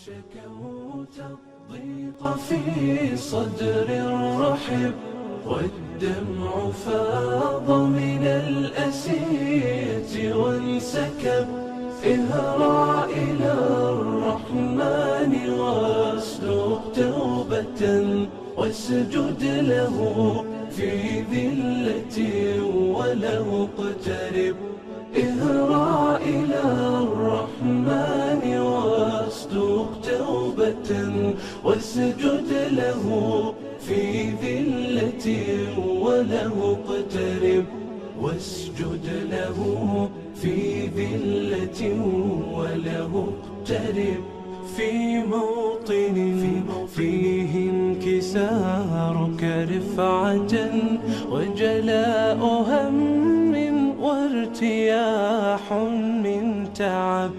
شكوت الضيق في صدر رحب، والدمع فاض من الأسية وانسكب. اهرع إلى الرحمن واسلك توبة، واسجد له في ذلة وله اقترب. اهرع إلى الرحمن واسلك توبة، واسجد له في ذلة وله اقترب. واسجد له في ذلة وله اقترب. في موطن فيه انكسارك رفعة، وجلاء هم وارتياح من تعب.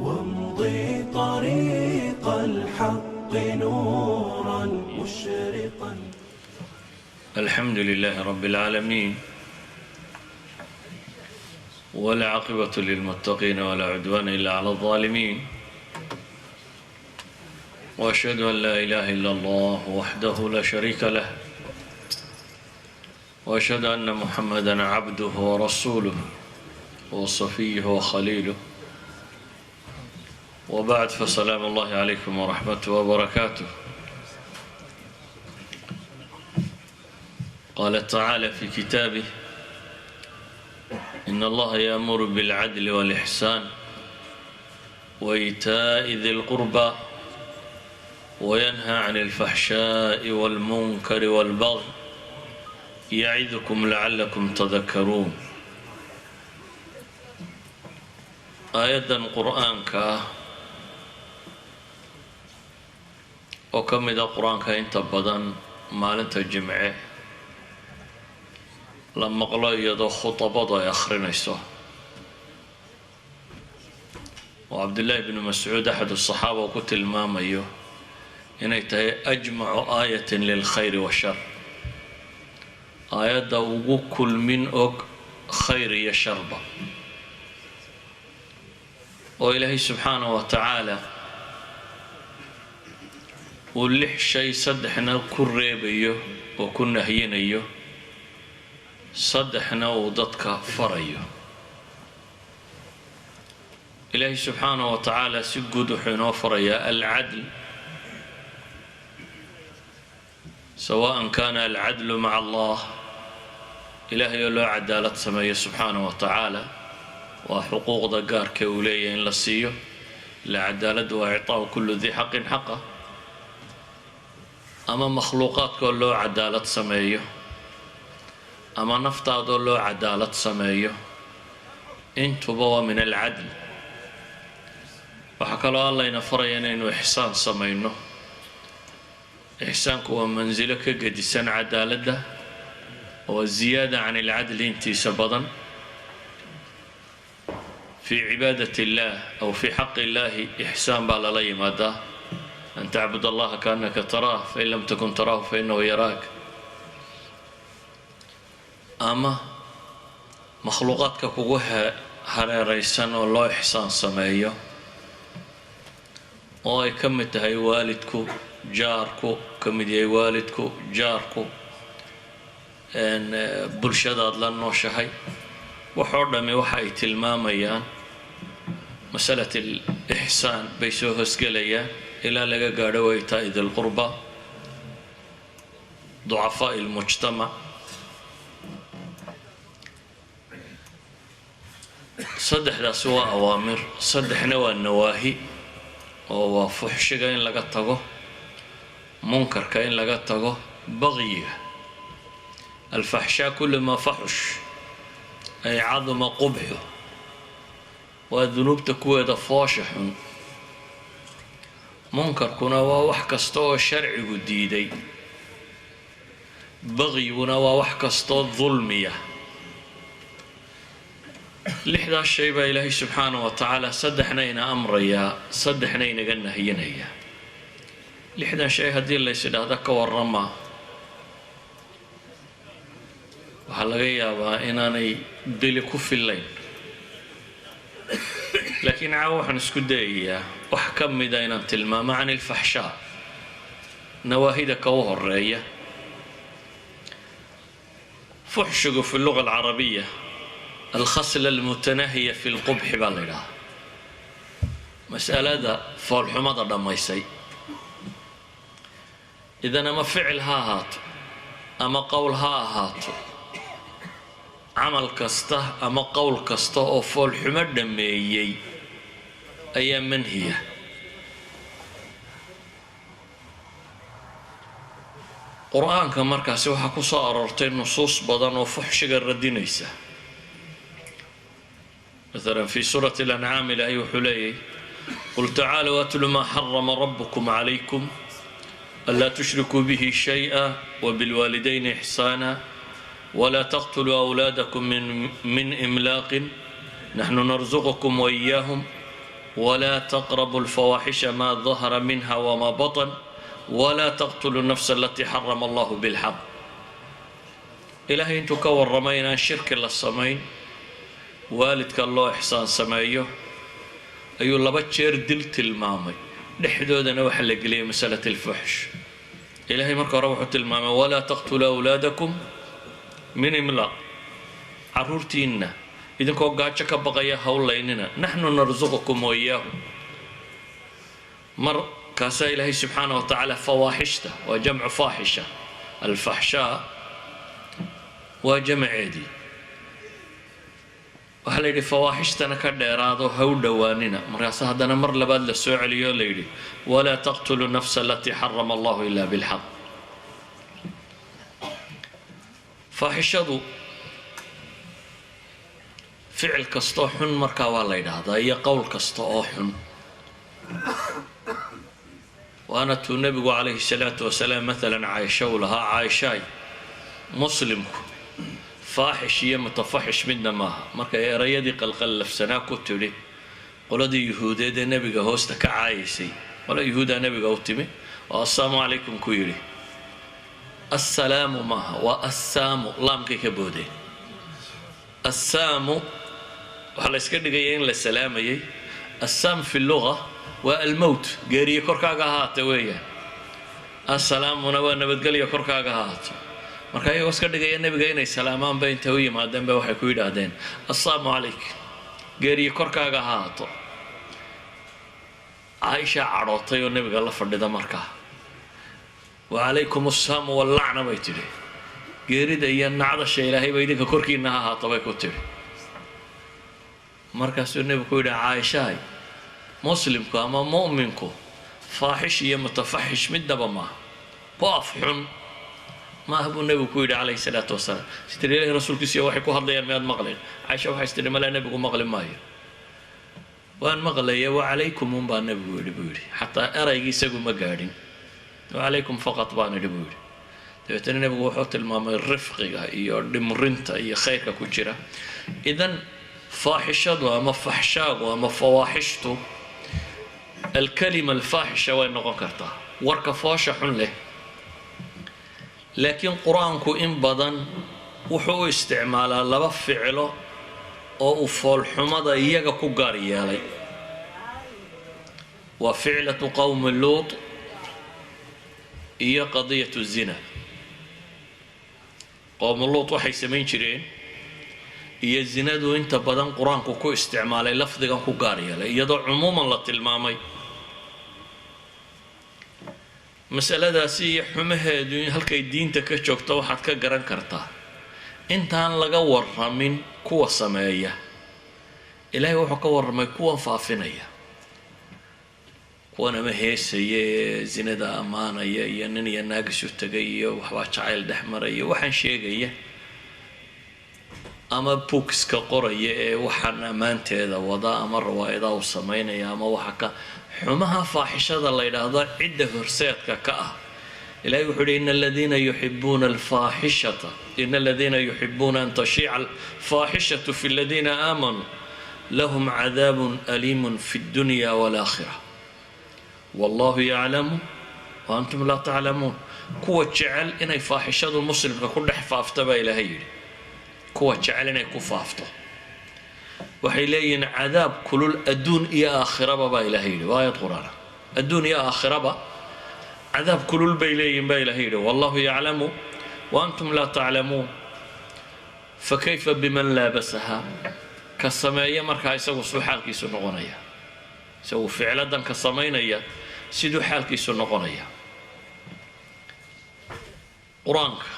وامضي طريق الحق نورا مشرقا. الحمد لله رب العالمين، والعاقبة للمتقين ولا عدوان إلا على الظالمين، وأشهد أن لا إله إلا الله وحده لا شريك له، وأشهد أن محمدا عبده ورسوله وصفيه وخليله، وبعد، فسلام الله عليكم ورحمته وبركاته. قال تعالى في كتابه: إن الله يأمر بالعدل والإحسان وإيتاء ذي القربى وينهى عن الفحشاء والمنكر والبغي يعظكم لعلكم تذكرون. Aayaddan Qur-aanka ah oo ka mid a Qur-aanka inta badan maalinta Jimce la maqlo iyadoo khutabadu ay akhrinayso, oo Cabdillaahi bnu Mascuud axad asaxaaba uu ku tilmaamayo inay tahay أجمع آية للخير والشر, aayadda ugu kulmin og khayr iyo sharba, oo Ilaahay subxaanahu wa tacaala uu lix shay saddexna ku reebayo oo ku nahyinayo, saddexna uu dadka farayo. Ilaahay subxaanahu wa tacaala si guud wuxuu inoo farayaa العدل, سواء كان العدل مع الله, Ilaahay oo loo cadaalad sameeyo subxaanahu wa tacaala, waa xuquuqda gaarka uu leeyahay in la siiyo, ila cadaaladdu waa إعطاء كل ذي حق حقه, ama makhluuqaadkaoo loo cadaalad sameeyo, ama naftaadoo loo cadaalad sameeyo, intuba waa من العدل. Waxaa kaloo Allayna faraya inaynu ixsaan samayno. Ixsaanku waa mansilo ka gedisan cadaaladda oo زيادة عن العدل intiisa badan في عبادة الله أو في حق الله. Ixsaan baa lala yimaadaa: أن تعبد الله كأنك تراه، فإن لم تكن تراه فإنه يراك. Ama makhluuqaadka kugu hareeraysan oo loo ixsaan sameeyo, oo ay ka mid tahay waalidku, jaarku ka mid yahay, waalidku, jaarku, bulshadaad la nooshahay, waxoo dhami waxa ay tilmaamayaan masalat alixsaan bay soo hoosgelayaan, ilaa laga gaadho وإيتاء ذي القربى, ضعفاء المجتمع. Saddexdaas waa awaamir, saddexna waa nawaahi, oo waa fuxshiga in laga tago, munkarka in laga tago, baqyiga. الفحشاء كل ما فحش أي عظم قبحه, waa dunuubta kuweeda foosha xun. Munkarkuna waa wax kasta oo sharcigu diiday. Baqyiguna waa wax kastoo dulmiya. Lixdaas shay baa Ilaahay subxaanahu wa tacaala saddexna ina amrayaa, saddexna inaga nahyinayaa. 60 shay haddii lays idhaahdo ka warrama, waxaa laga yaabaa inaanay bili ku fillayn. Laakiin caawa waxaan isku dayayaa wax ka mida inaan tilmaamo can ilfaxshaa, nawaahida ka u horeeya. Fuxshigu fi luga alcarabiya alkhasla almutanahiya fi lqubxi baa la yidhahaa, mas'alada foolxumada dhammaysay. Idan ama ficil ha ahaato ama qowl ha ahaato, camal kasta ama qowl kasta oo foolxumo dhammeeyey ayaa manhiya. Qur-aanka markaasi waxaa ku soo aroortay nusuus badan oo fuxshiga radinaysa. Maalan fi suurati alancaam ilaahay wuxuu leeyahy: qul tacaaluu atlu maa xarama rabbukum calaykum anlaa tushrikuu bihi shayئa wbilwaalidayni ixsaana wlaa taqtuluu awlaadakum min imlaaqin naxnu narzuqkum waإiyaahum wla taqrabu alfawaaxisha ma dahara minha wma baطn wla taqtuluu nafsa alatii xarama allahu bilxaq. Ilaahay intuu ka warramay inaan shirki la samayn, waalidka loo ixsaan sameeyo, ayuu laba jeer dil tilmaamay, dhexdoodana waxaa la geliyay masalat alfuxsh. Ilaahay marka hore wuxuu tilmaamay walaa taqtuluu awlaadakum min imlaaq, carruurtiinna idinkoo gaajo ka baqaya hawlaynina, naxnu narsuqukum waiyaahum. Markaasaa ilaahay subxaana wa tacaala fawaaxishta, waa jamcu faaxisha, alfaxshaa waa jamaceedii, waxaa la yidhi fawaaxishtana ka dheeraado, ha u dhowaanina. Markaase haddana mar labaad la soo celiyo, la yidhi walaa taqtuluu nafsa alatii xarama allahu ila bilxaq. Faaxishadu ficil kastoo xun markaa waa la yidhaahdaa iyo qowl kasta oo xun, waana tuu nebigu calayhi salaatu wasalaam maalan caaisha uu lahaa: caaishaay, muslimku faaxish iyo mutafaxish midna maaha. Markay erayadii qalqallafsanaa ku tidhi qoladii yuhuudeed ee nebiga hoosta ka caayaysay, qola yuhuudaa nebiga u timi oo assalaamu calaykum ku yidhi. Assalaamu maaha, waa assaamu, laamkay ka boodeen. Assaamu waxaa la yska dhigaya in la salaamayay. Assaam fi luga waa almowt, geeriye korkaaga ahaata weeyaan. Assalaamuna waa nabadgelya korkaaga ahaato. Marka iyagoo iska dhigaya nebiga inay salaamaan ba intay u yimaadeen ba waxay ku yidhaahdeen assalaamu calayk, geeriye korkaaga ahaato. Caaishaa cadhootay oo nebiga la fadhida markaa, wacalaykum assaamu wallacna bay tidhi, geerida iyo nacdasha ilaahay ba idinka korkiina ha ahaato bay ku tidhi. Markaasuu nebigu ku yidhi: caaishahay, muslimku ama mu'minku faaxish iyo mutafaxish midnaba maaha, ku af xun maaha buu nebigu ku yidhi calayhi salaatu wasalaam. Si tiri ilahi rasuulkiisiyo waxay ku hadlayaan miyaad maqlayn? Caaisha waxay is tidhi malaa nebigu maqli maayo. Waan maqlaya, wacalaykum un baa nebigu yidhi buu yidhi, xataa eraygii isagu ma gaadhin, wacalaykum faqat baan idhi buu yidhi. Dabeetana nebigu wuxuu tilmaamay rifqiga iyo dhimrinta iyo khayrka ku jira. Idan faaxishadu ama faxshaagu ama fawaaxishtu, alkalima alfaaxisha way noqon kartaa warka foosha xun leh, laakiin qur-aanku in badan wuxuu u isticmaalaa laba ficlo oo uu foolxumada iyaga ku gaar yeelay, waa ficlatu qowmi luut iyo qadiyatu zina. Qowmu luut waxay samayn jireen iyo zinadu inta badan qur-aanku ku isticmaalay lafdigan ku gaar yeelay, iyadoo cumuuman la tilmaamay masaladaasi iyo xumaheedu halkay diinta ka joogto. Waxaad ka garan kartaa intaan laga warramin kuwa sameeya, ilaahay wuxuu ka warramay kuwan faafinaya, kuwan ama heesaya ee zinada ammaanaya, iyo nin iyo naag isu tegay iyo waxbaa jacayl dhex maraya waxaan sheegaya, ama bookska qoraya ee waxaan ammaanteeda wada, ama rawaayadaha u samaynaya, ama waxa ka xumaha faaxishada la yidhaahdo cidda horseedka ka ah. Ilahay wuxuu uhi: ina aladiina yuxibuuna alfaaxishata, ina aladiina yuxibuuna an tashiica alfaaxishatu fi aladiina aamanuu lahum cadaabun aliimun fi اddunya wاlaakhira wallahu yaclamu wa antum laa taclamuun. Kuwa jecel inay faaxishadu muslimka ku dhex faafto baa ilaahay yidhi, kuwa jecel inay ku faafto. Waxay leeyihiin cadaab kulul adduun iyo aakhiraba baa Ilaahay yidhi. Waa aayad Qur-aana. Adduun iyo aakhiraba cadaab kulul bay leeyihin baa Ilahay yidhi. والله يعلم وأنتم لا تعلمون، فكيف بمن لابسها? Ka sameeya markaa isagu suu xaalkiisu noqonaya, isagu ficladan ka samaynaya siduu xaalkiisu noqonaya? Qur-aanka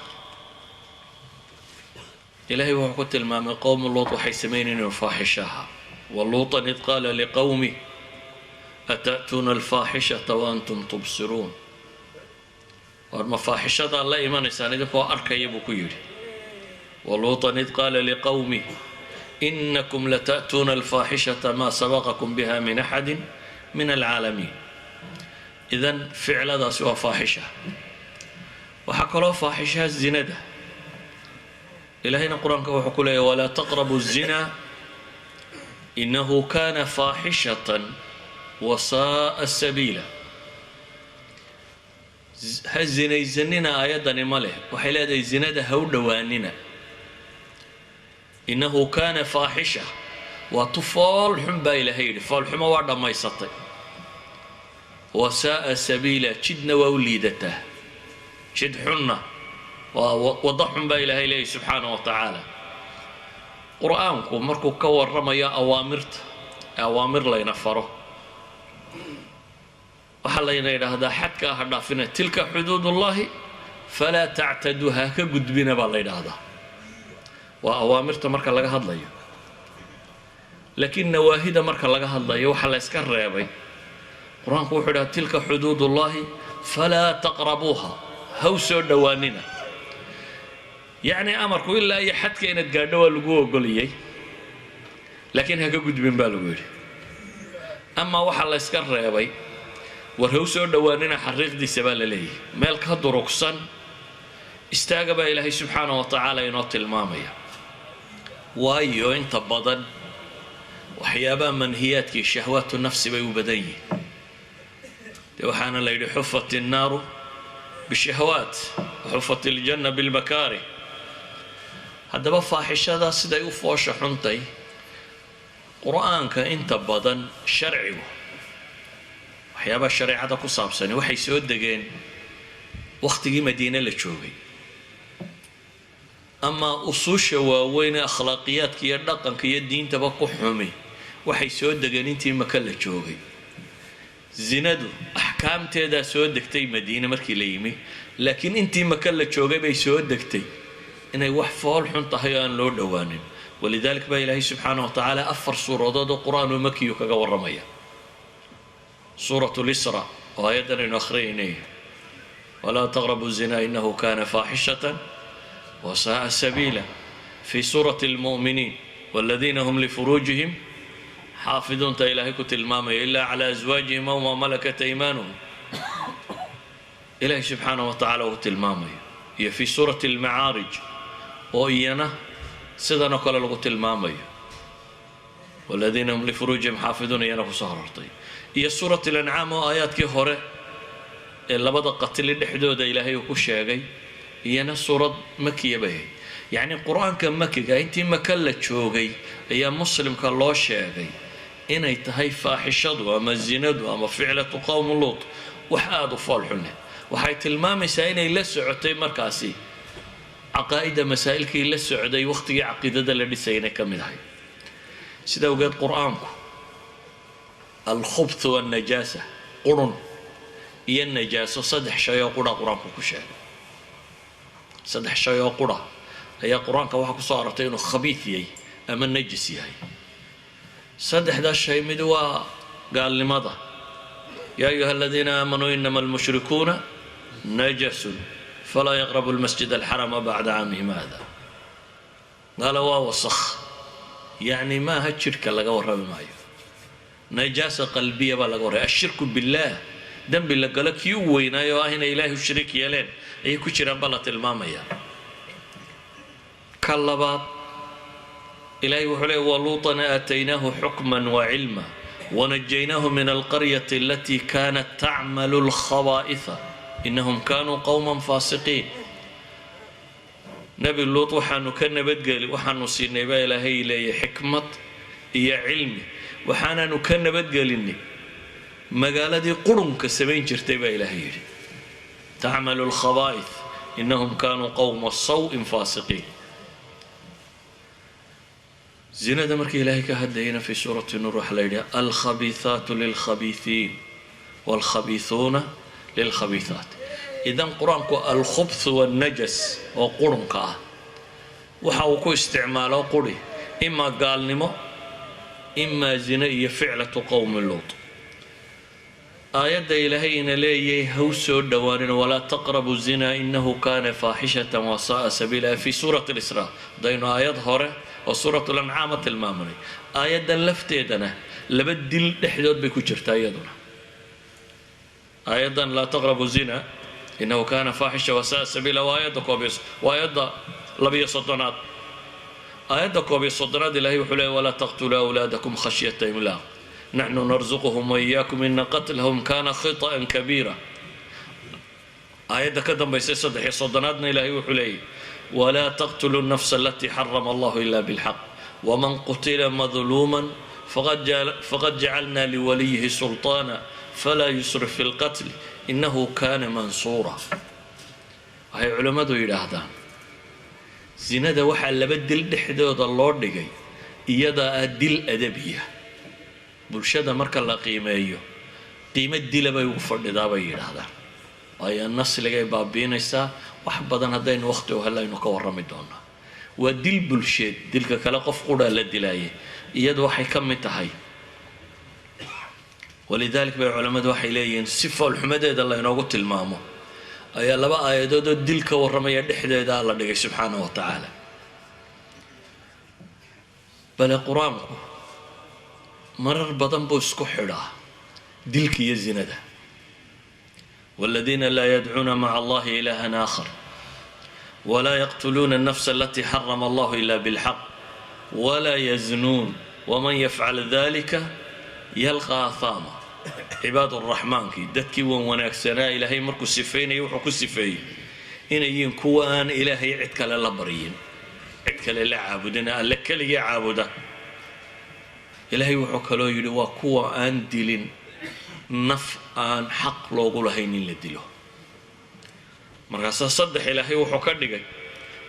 Ilaahay wuxuu ku tilmaamay qowmu Luut waxay samaynayeen faaxishaha. ولوطا إذ قال لقومه أتأتون الفاحشة وأنتم تبصرون. War ma faaxishadaa la imanaysaan idinkoo arkaya, buu ku yidhi. ولوطا إذ قال لقومه إنكم لتأتون الفاحشة ما سبقكم بها من أحد من العالمين. إذن ficladaasi waa faaxisha. Waxaa kaloo faaxishaha zinada. Ilaahayna Qur-aanka wuxuu ku leeyahy: ولا تقربوا الزنا إنه كان فاحشة وساء سبيلا. Ha zinaysanina aayaddani ma leh, waxay leedahay zinada ha u dhowaanina. إنه كان فاحشة, waa tu fool xun baa Ilaahay yidhi. Foolxumo waa dhammaysatay. وساء سبيلا, jidna waa u liidataa, jid xunna waa waddo xun baa Ilaahay leeyahy subxaana wa tacaala. Qur-aanku markuu ka warramayo awaamirta, awaamir layna faro, waxaa layna yidhaahdaa xadkaa ha dhaafina. تلك حدود الله فلا تعتدوها, ka gudbina baa la yidhaahdaa. Waa awaamirta marka laga hadlayo. Laakiin nawaahida marka laga hadlayo, waxaa la yska reebay, Qur-aanku wuxuu idhaha: تلك حدود الله فلا تقربوها, haw soo dhowaanina. Yacni amarku ilaa iyo xadka inaad gaadho waa lagu ogoliyey, laakiin ha ka gudbin baa lagu yidhi. Amaa waxaa la yska reebay, war haw soo dhowaanina xariiqdiisa baa la leeyahy, meel ka durugsan istaaga baa Ilaahay subxaana wa tacaala inoo tilmaamaya. Waayo, inta badan waxyaabaha manhiyaadkii شهوات النفس bay u badan yihiin. Dee waxaana la yidhi: حفت النار بالشهوات وحفت الجنة بالمكاره. Haddaba faaxishadaa siday u foosha xuntay, Qur-aanka inta badan sharcigu, waxyaabaha shareecada ku saabsani waxay soo degeen wakhtigii Madiine la joogay. Amaa usuusha waaweyn ee akhlaaqiyaadka iyo dhaqanka iyo diintaba ku xumi waxay soo degeen intii Maka la joogay. Zinadu axkaamteedaa soo degtay Madiine markii la yimi, laakiin intii Maka la joogay bay soo degtay inay wax fool xun tahay oo aan loo dhowaanin. ولذلك baa Ilaahay subxaana wa tacaala afar suuradood oo Qur-aan oo makiyu kaga warramaya. Suurat Lisra oo aayaddan aynu akhriyaynay: ولا تقربوا الزنا إنه كان فاحشة وساء سبيلا. في سورة المؤمنين: والذين هم لفروجهم حافظون, ta Ilaahay ku tilmaamaya, إلا على أزواجهم أو ما ملكت أيمانهم, Ilaahay subxaana wa tacaala uu tilmaamayo. Iyo في سورة المعارج oo iyana sidanoo kale lagu tilmaamayo: والذين هم لفروجهم حافظون, iyana kusoo horortay. Iyo سورة الأنعام oo aayaadkii hore ee labada qatili dhexdooda Ilaahay uu ku sheegay, iyana suurad makiya bay ahayd. Yacni Qur-aanka makiga, intii Maka la joogay ayaa muslimka loo sheegay inay tahay faaxishadu ama zinadu ama ficlatu qowm Luut wax aada u foolxun leh. Waxay tilmaamaysaa inay la socotay markaasi caqaa'ida, masaa'ilkii la socday wakhtigii caqiidada la dhisay inay ka mid ahay. Sida awgeed Qur-aanku الخبث والنجاسة, qurun iyo najaaso, saddex shay oo qura Qur-aanku ku sheegay. Saddex shay oo qura ayaa Qur-aanka waxaa ku soo arortay inuu khabiith yahay ama najis yahay. Saddexdaas shay mid waa gaalnimada: يا أيها الذين آمنوا إنما المشركون نجس فلا يقربوا المسجد الحرام بعد عامهم هذا. Gaala waa wasakh, yacni maaha jidhka laga warrami maayo, najaasa qalbiya baa laga warramay. الشرك بالله, dembi la galo kii u weynaayo oo ah inay Ilaahay u shariik yeeleen ayay ku jiraan baa la tilmaamaya. Ka labaad, Ilaahay wuxuu leey: ولوطا آتيناه حكما وعلما ونجيناه من القرية التي كانت تعمل الخبائث إنهم كانوا قوما فاسقين. Nebi Luut waxaanu ka nabadgeli, waxaanu siinay baa Ilaahay leeyahy xikmad. Iyo cilmi waxaanaanu ka nabadgelinay magaaladii qurunka samayn jirtay, baa Ilaahay yidhi, تعمل الخبائث إنهم كانوا قوم سوء فاسقين. Zinada markii Ilaahay ka hadlayana في سورة النور waxaa la yidhi: الخبيثات للخبيثين والخبيثون للخبيثات. Idan Qur-aanku الخبث والنجس oo qurunka ah waxa uu ku isticmaalo quri imaa gaalnimo, imaa zine iyo فعلة قوم لوط. Aayadda Ilaahay ina leeyahay haw soo dhowaanin, ولا تقربوا الزنا إنه كان فاحشة وساء سبيلا، في سورة الإسراء, haddaynu aayad hore oo سورة الأنعام tilmaamanay, aayaddan lafteedana laba dil dhexdood bay ku jirtaa iyaduna. Aayaddan لا تقربوا الزنا إنه كان فاحشة وساء سبيلا waa aayadda koobiyo, waa aayadda 32aad. Aayadda 31aad Ilahay wuxuu leeyay: ولا تقتلوا أولادكم خشية إملاق نحن نرزقهم وإياكم إن قتلهم كان خطأ كبيرا. Aayadda ka dambaysay, 33aadna, Ilaahay wuxuu leeyay: ولا تقتلوا النفس التي حرم الله إلا بالحق ومن قتل مظلوما فقد جعلنا لوليه سلطانا فلا يسرف في القتل إنه كان منصورا. Waxay culimmadu yidhaahdaan zinada waxaa laba dil dhexdooda loo dhigay iyadaa ah dil adabiya. Bulshada marka la qiimeeyo, qiimo dila bay ugu fadhidaa, bay yidhaahdaan, waayo nasligay baabiinaysaa. Wax badan haddaynu waqti u hellaynu ka warrami doonaa. Waa dil bulsheed. Dilka kale qof qudhaa la dilaayay, iyadu waxay ka mid tahay. ولذلك bay culammadu waxay leeyihiin, si foolxumadeeda laynoogu tilmaamo ayaa laba aayadood oo dil ka warramaya dhexdeeda la dhigay, subxaana wa tacaala. Bale Qur-aanku marar badan buu isku xidhaa dilka iyo zinada: والذين لا يدعون مع الله إلها آخر ولا يقتلون النفس التي حرم الله إلا بالحق ولا يزنون ومن يفعل ذلك يلق أثاما. Cibaad uraxmaankii, dadkii wan wanaagsanaa, Ilaahay markuu sifeynaya wuxuu ku sifeeyey inay yihiin kuwa aan Ilaahay cid kale la baryin, cid kale la caabudin, Alle keligii caabuda. Ilaahay wuxuu kaloo yidhi waa kuwa aan dilin naf aan xaq loogu lahayn in la dilo. Markaasaa saddex Ilaahay wuxuu ka dhigay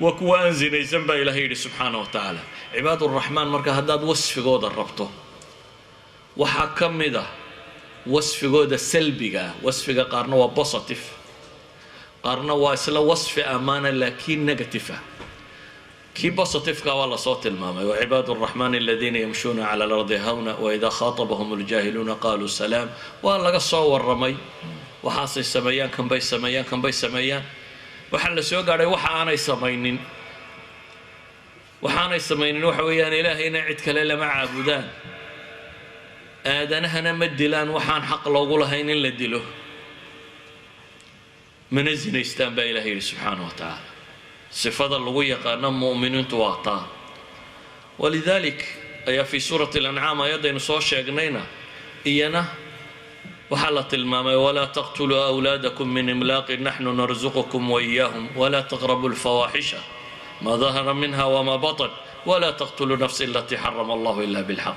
waa kuwa aan zinaysan, baa Ilaahay yidhi, subxaana wa tacaala. Cibaaduraxmaan marka haddaad wasfigooda rabto, waxaa ka mid ah wasfigooda salbiga ah. Wasfiga qaarna waa positive, qaarna waa isla wasfi ammaana laakiin negative ah. Kii positiveka waa lasoo tilmaamay: وعباد الرحمن الذين يمشون على الأرض هونا وإذا خاطبهم الجاهلون قالوا سلاما. Waa laga soo warramay waxaasay sameeyaan, kan bay sameeyaan, kan bay sameeyaan. Waxaa la soo gaadhay waxa aanay samaynin. Waxaanay samaynin waxa weeyaan Ilaahayna cid kale lama caabudaan, aadanahana ma dilaan waxaan xaq loogu lahayn in la dilo, mana zinaystaan, baa Ilahay yidhi, subxaana wa tacaala. Sifada lagu yaqaano mu'miniintu waa taa. ولذلك ayaa في سورة الأنعام, ayaddaynu soo sheegnayna, iyana waxaa la tilmaamay: ولا تقتلوا أولادكم من إملاق نحن نرزقكم وإياهم ولا تقربوا الفواحش ما ظهر منها وما بطن ولا تقتلوا النفس التي حرم الله إلا بالحق.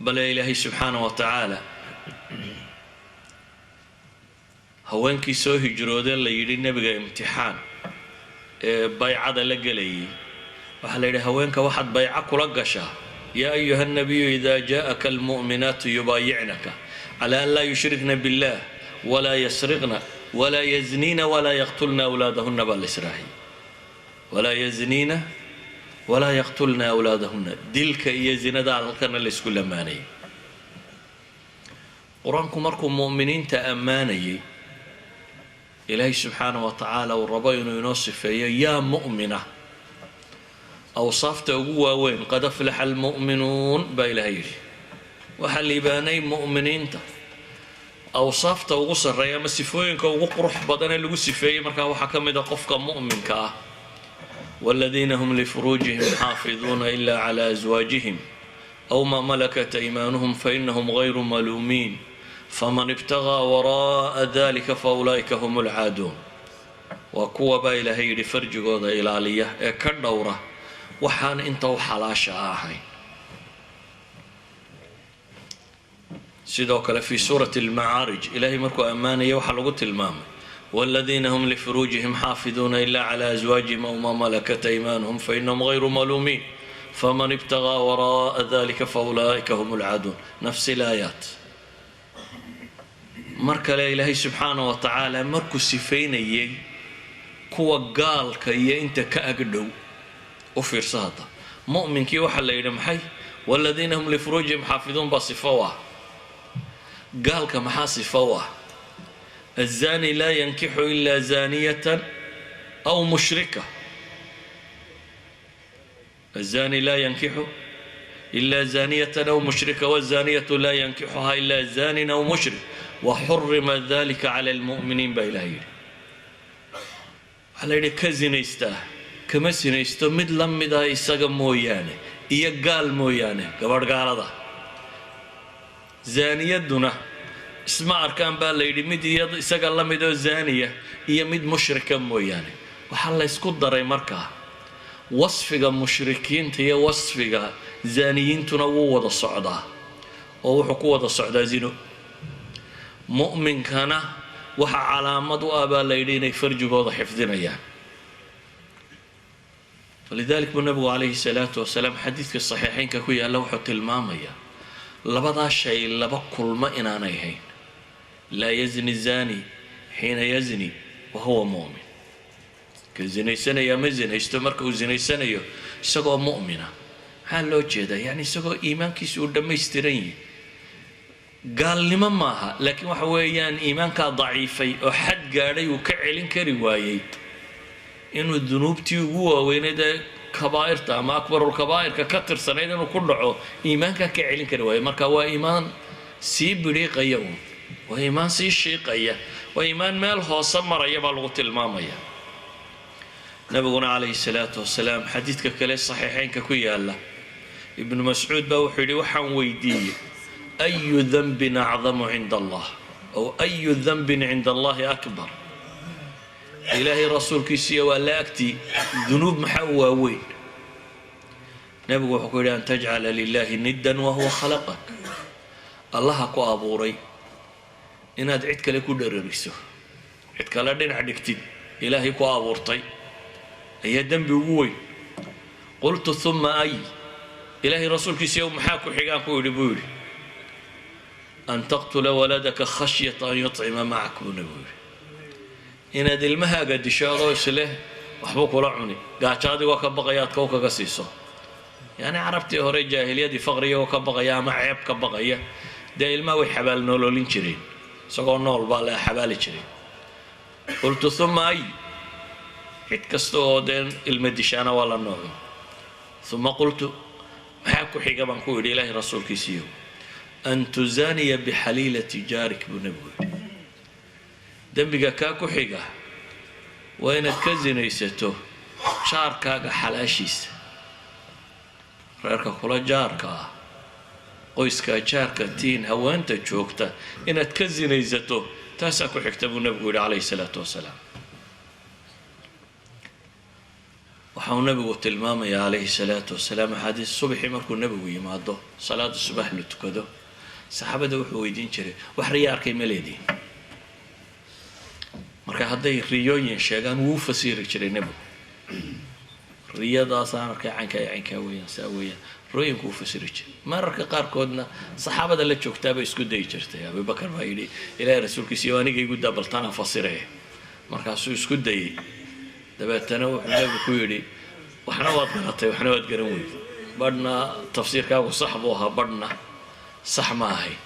Bale Ilaahay subxaana wa tacaala haweenkii soo hijroodee la yidhi nebiga imtixaan ee baycada la gelayay, waxaa la yidhi haweenka waxaad bayco kula gashaa: يا أيها النبي إذا جاءك المؤمنات يبايعنك على أن لا يشركن بالله ولا يسرقن ولا يزنين ولا يقتلن أولادهن. Baa la israaciyey: ولا يزنين ولا يقتلن أولادهن. Dilka iyo zinada halkana la isku lamaanayay. Qur-aanku markuu mu'miniinta ammaanayay, Ilaahay subxaana wa tacaala uu rabo inuu inoo sifeeyo yaa mu'mina, awsaafta ugu waaweyn, قد أفلح المؤمنون, baa Ilaahay yidhi, waxaa liibaanay mu'miniinta. Awsaafta ugu sarreeya ama sifooyinka ugu qurux badan ee lagu sifeeyey markaa waxaa ka mid a qofka mu'minka ah: والذين هم لفروجهم حافظون إلا على أزواجهم أو ما ملكت أيمانهم فإنهم غير ملومين فمن ابتغى وراء ذلك فأولئك هم العادون. Waa kuwa, baa Ilaahay yidhi, farjigooda ilaaliya ee ka dhowra Waxaan inta u xalaasha ahayn. Sidoo kale في suurati Almacaarij, Ilaahay markuu ammaanaya waxaa lagu tilmaamay: والذين هم لفروجهم حافظون إلا على أزواجهم أو ما ملكت أيمانهم فإنهم غير ملومين فمن ابتغى وراء ذلك فأولئك هم العادون. نفس الآيات. Mar kale Ilaahay subxaana wa tacaala markuu sifaynayay kuwa gaalka iyo inta ka agdhow, u fiirsa hadda, mu'minkii waxaa la yidhi maxay? والذين هم لفروجهم حافظون baa sifo u ah. Gaalka maxaa sifo u ah? الزاني لا ينكح إلا زانية أو مشركة. الزاني لا ينكح إلا زانية أو مشركة، والزانية لا ينكحها إلا زان أو مشرك، وحرم ذلك على المؤمنين baa Ilaah yidhi. Waxaa la yidhi ka zinaystaa kama sinaysto mid la mida isaga mooyaane iyo gaal mooyaane, gabadh gaalada. Zaaniyadduna isma arkaan baa la yidhi mid iya isaga la mid oo zaaniya iyo mid mushrika mooyaane. Waxaa la ysku daray markaa wasfiga mushrikiinta iyo wasfiga zaaniyiintuna wuu wada socdaa, oo wuxuu ku wada socdaa zino. Mu'minkana waxaa calaamad u ah baa la yidhi inay farjigooda xifdinayaan. ولذلك buu Nabigu calayhi salaatu wasalaam xadiidka saxiixeynka ku yaalla wuxuu tilmaamayaa labadaa shay laba kulmo inaanay hayn: لا يزني الزاني حين يزني وهو مؤمن. Ka zinaysanayaa ma zinaysto marka uu zinaysanayo isagoo mu'mina. Maxaa loo jeedaa? Yani isagoo iimaankiisu uu dhammaystiran yahi. Gaalnimo maaha, laakiin waxa weeyaan iimaankaa daciifay oo xad gaadhay uu ka celin kari waayey inuu dunuubtii ugu waaweyneyd ee kabaa'irta ama أكبر الكبائر ka ka tirsanayd inuu ku dhaco, iimaankaa ka celin kari waayey. Marka waa iimaan sii bidhiiqaya uun, waa iimaan sii shiiqaya, waa iimaan meel hoose maraya baa lagu tilmaamaya. Nabiguna calayhi salaatu wasalaam xadiidka kale saxiixeynka ku yaala, Ibnu Mascuud baa wuxuu yidhi: waxaan weydiiyey أي ذنب أعظم عند الله أو أي ذنب عند الله أكبر. Ilaahay rasuulkiisiiyo waa la agtii dunuub maxaa u waaweyn? Nebigu wuxuu ku yidhi: أن تجعل لله ندا وهو خلقك. Allaha ku abuuray inaad cid kale ku dherariso, cid kale dhinac dhigtid Ilaahay ku abuurtay, ayaa dembi ugu weyn. قلت ثم أي؟ Ilaahay rasuulkiisiiyo maxaa ku xigaan ku yidhi buu yidhi. أن تقتل ولدك خشية أن يطعم معك buu nebigu yidhi. Inaad ilmahaaga disho adoo isleh waxbuu kula cuni, gaajo adigoo ka baqaya aad kow kaga siiso. Yani Carabtii hore jaahiliyadii faqrigoo ka baqaya ama ceeb ka baqaya dee ilmaha way xabaal noololin jireen, isagoo nool baa la xabaali jiray. قلت ثم أي؟ Cid kasta oo dee ilma dishaana waa la nooco. ثم قلت maxaa ku xiga baan ku yidhi Ilaahay rasuulkiisiiyo. أن تزاني بحليلة جارك buu nebigu yidhi. Dembiga kaa ku xiga waa inaad ka sinaysato jaarkaaga xalaashiisa, reerka kula jaarka ah, qoyskaa jaarka tiin haweenta joogta inaad ka sinaysato, taasaa ku xigta buu nebigu yidhi calayhi salaatu wasalaam. Waxa uu nebigu tilmaamaya calayhi salaatu wasalaam axaadiis. Subaxii markuu nebigu yimaado, salaada subax la tukado, saxaabada wuxuu weydiin jiray: wax riya arkay ma leediin? Marka hadday riyooyin sheegaan, wuu fasiri jiray nebigu. Riyadaasaan arkay caynkaa iyo caynkaa weeyaan, saa weeyaan. Riyooyinku uu fasiri jiray. Mararka qaarkoodna saxaabada la joogtaabay isku dayi jirtay. Abubakar baa yidhi: Ilaahay rasuulkiisa, aniga igu daa baltanaan fasiraya. Markaasuu isku dayey. Dabeetana wuxuu nebigu ku yidhi: waxna waad garatay, waxna waad garan weyday, badhna tafsiirkaagu sax buu ahaa, badhna sax ma ahayn.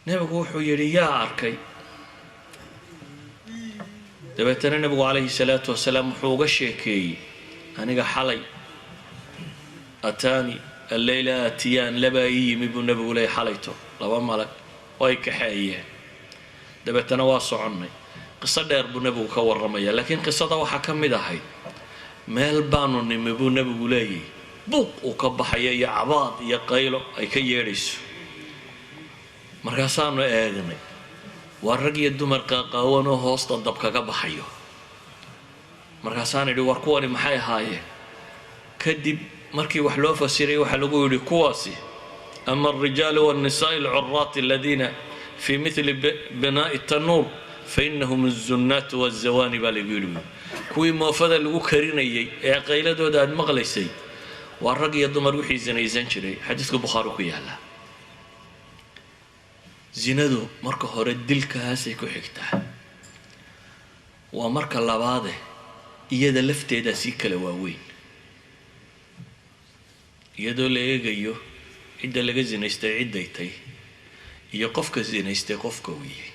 Nebigu wuxuu yidhi: yaa arkay? Dabeetana nebigu calayhi salaatu wasalaam wuxuu uga sheekeeyey: aniga xalay أتاني الليلة آتيان, labaa ii yimi buu nebigu leeyay xalayto, laba malag way kaxeeyeen, dabeetana waa soconnay. Qiso dheer buu nebigu ka warramaya, laakiin qisada waxaa ka mid ahayd: meel baanu nimi buu nebigu leeyahy, buuq uu ka baxaya iyo cabaad iyo qaylo ay ka yeedhayso. Markaasaanu eegnay, waa rag iyo dumar qaaqaawanoo hoosta dab kaga baxayo. Markaasaan idhi: war kuwani maxay ahaayeen? Kadib markii wax loo fasiray waxaa lagu yidhi kuwaasi ama alrijaalu walnisaai alcuraati aladiina fii mithli binaa'i tanuur fainahum azunnaatu wazawaani baa lagu yidhi. Kuwii moofada lagu karinayay ee qayladooda aada maqlaysay waa rag iyo dumar wixii zinaysan jiray. Xadiidka Bukhaari ku yaallaa. Zinadu marka hore dilkaasay ku xigtaa, waa marka labaade iyada lafteedaa sii kala waaweyn, iyadoo la eegayo cidda laga zinaystay cidday tay iyo qofka zinaystay qofka uu yahay.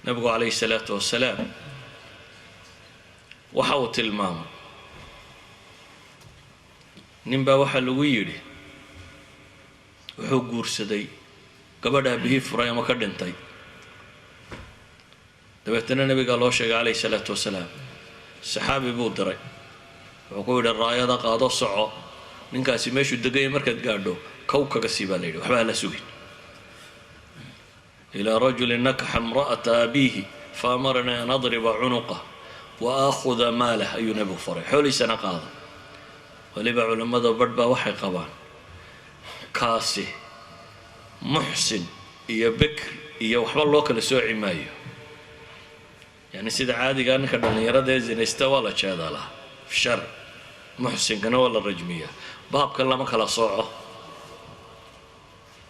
Nabigu calayhi salaatu wasalaam waxa uu tilmaamay ninbaa waxaa lagu yidhi wuxuu guursaday gabadh aabihii furay ama ka dhintay. Dabeetana nabigaa loo sheegay calayhi salaatu wasalaam. Saxaabi buu diray, wuxuu ku yidhi raayada qaado, soco, ninkaasi meeshuu degaya markaad gaadho kow kaga sii baa la yidhi, waxba hala sugin. Ilaa rajulin nakaxa imra'ata abiihi fa amaranii an adriba cunuqah wa aakhuda maalah ayuu nabigu faray, xoolihiisana qaada. Weliba culammada badh baa waxay qabaan kaasi muxsin iyo bikr iyo waxba loo kala sooci maayo. Yacni sida caadigaa ninka dhallinyarada ee zinaysta waa la jeedalaa shar, muxsinkana waa la rajmiyaa. Baabkan lama kala sooco.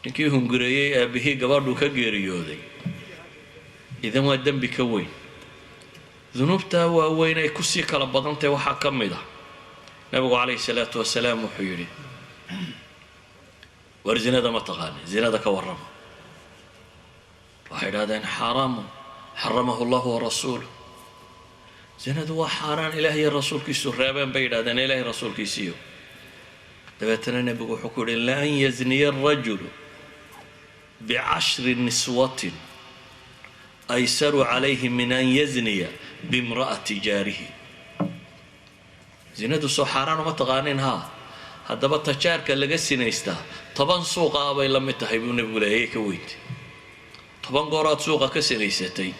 Ninkii hungureeyey aabihii gabadhuu ka geeriyooday, idan waa dembi ka weyn. Dunuubtaa waaweyn ay kusii kala badantahay waxaa ka mid ah nabigu calayhi salaatu wasalaam wuxuu yidhi war zinada ma taqaani? Zinada ka warrama. Waxay idhahdeen xaaraamun xaramahu allahu warasuuluh. Zinadu waa xaaraan ilaah iyo rasuulkiisu reebeen bay yidhahdeen, ilaahay rasuulkiisiiyo. Dabeetana nebigu wuxuu ku yidhi laan yazniya arajulu bicashri niswatin aysaru calayhi min an yazniya bimra'ati jaarihi. Zinadu soo xaaraan uma taqaanin? Haa. Haddaba tajaarka laga sinaystaa 10 suuqa ah bay la mid tahay buu nebigu leeyay, ka weynta 10 gooraad suuqa ka sinaysatay